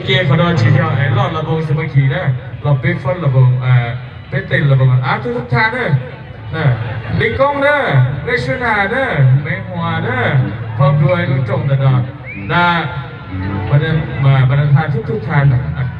Ces qhov no tsis yog es loj los voos Saav Paj Kis na, los peb Fab los voos, peb tej los voos av tug tug thas na, Li Koob na, Lej Suav Nas na, Mev Huas na, phab dua lub rooj ntawm no na, mas thas tug tug thas na.